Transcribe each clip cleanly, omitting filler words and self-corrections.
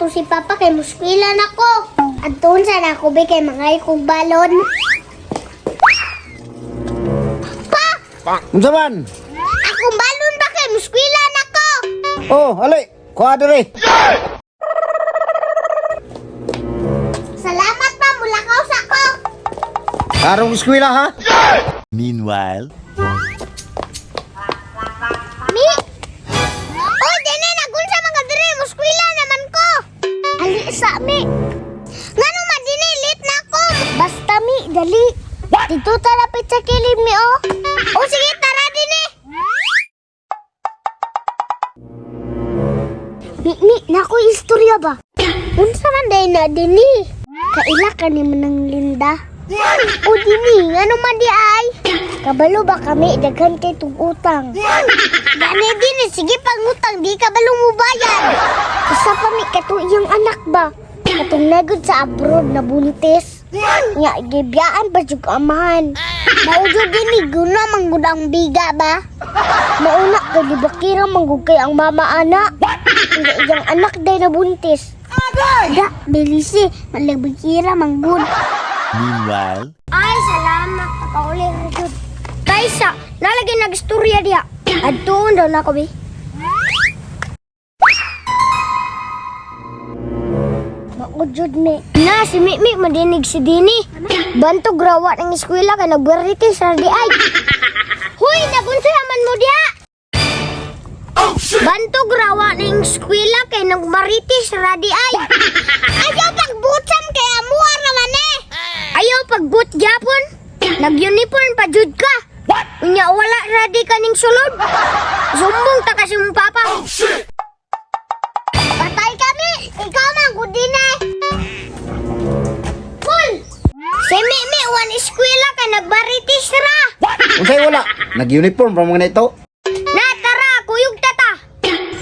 to si Papa kay muskwila na ko. Adtuon sa na ako be kay mga kong balon. Pa! Unsa man? Akong balon ba kay muskwila na ko? Oh, ali, kuha diri. Salamat pa mulakaw sa ko. Karong eskwela ha? Meanwhile, Mi! Oy, dene nagunsa mga diri muskwila naman ko. Ali sa mi. Ngano man dini late na ako. Basta mi, dali. Dito talapit sa kilid mi oh. O sige, tara dini. Mi, mi, nako istorya ba? Unsa man day na dini? Kaila ka ni manang Linda? O dini, ngano man di ay? Kabalo ba kami daghan kay tug utang? Gani din eh, sige pangutang, di ka balong mubayad. Usa pa mi kato iyang anak ba? Katong nagod sa abroad na buntis. Nga, gibiyaan pa jud amahan. Maujo din eh, guna manggod ang biga ba? Mauna kay di ba kira manggod kay ang mama ana? Nga iyang anak day na buntis. Da, bilisi, malabikira manggod. Meanwhile, Ay, salamat. Kauli na jud. Kaysa, nalagay nagstorya diha. Adtuon daw na ko, bi. Maujud mi. Na, si Mimi madinig si Dini. Bantog rawa ng eskwela kay nagbarite sa di ay. Huy, nagunsa man mo diha. Bantog rawa ng eskwela kay nagmarites ra di ay. Ayaw pagbutsam kay amuar naman eh. Ayaw pagboot gyapon. Nag-uniform pa jud ka. Unya wala ready ka ning sulod. Sumbong ta kasi mong papa. Patay kami. Ikaw man gud din eh. Pul. Si Mimi wan eskwela kay nagmarites ra. Unsay wala? Nag-uniform pa mga ito. Na tara, kuyog tata.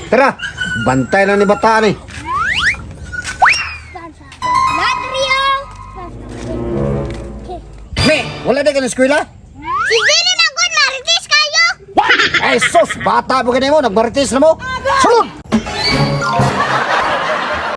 Tara, bantay lang ni bata ni. Ladrio. Mi, wala di ka na eskwela? Si Dini man gud marites kayo. Ay sus, bata mo ganyan mo, nagmarites na mo. Sulod!